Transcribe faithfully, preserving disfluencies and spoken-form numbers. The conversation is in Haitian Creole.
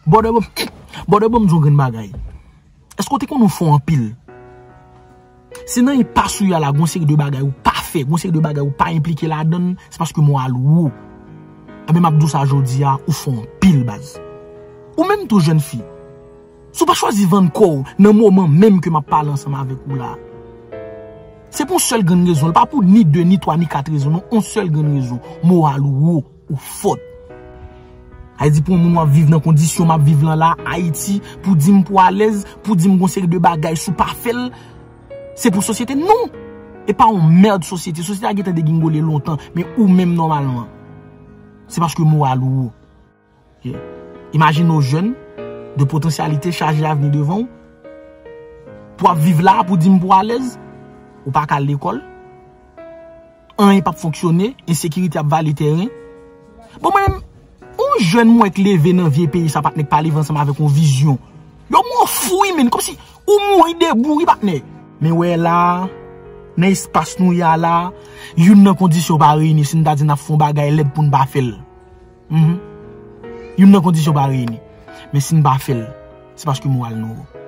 Bòdè bon, bòdè bon, m di yon grenn bagay. Èske w te konnen w fò anpil? Se nan enpas ou ye a la, gon seri de bagay ou pa fè, gon seri de bagay ou pa enplike ladan l, se paske moral ou wo. Enben, m ap di w sa jodi a, ou fò anpil, baz. Ou menm tou, jèn fi, si w pa chwazi vann kò w nan moman menm ke m ap pale ansanm avèk ou la, se pou yon sèl grenn rezon. L pa pou ni de, ni twa, ni kat rezon, non. Yon sèl grenn rezon. Moral ou wo, ou fòt. Sa vle di pou yon moun w ap viv nan kondisyon m ap viv lan la, Ayiti, pou di m pou alèz, pou di m gon seri de bagay, si w pa fè l, se pou sosyete? Non! E pa yon mèd sosyete. Sosyete a gentan degingole lontan, men ou menm nòmalman, se paske moral ou wo. Ok. Imajine w jèn, de potansyalite, chaje avni devan w, pou w ap viv la, pou di m pou alèz, ou pa ka al lekòl, anyen p ap fonksyone, ensekirite ap vale tèren. Bon, mwen menm, yon jèn mwen k leve nan vye peyi sa, patnè, k pa leve ansanm avèk yon vizyon. Yo mò fou, wi, menn, kòmsi ou mouri debou, wi, patnè. Men wè la, nan espas nou ye a la, youn nan kondisyon pa reyini, si n ta di n ap fè yon bagay lèd pou n pa fè l. Mhm. Youn nan kondisyon pa reyini. Men si n pa fè l, se paske moral nou wo.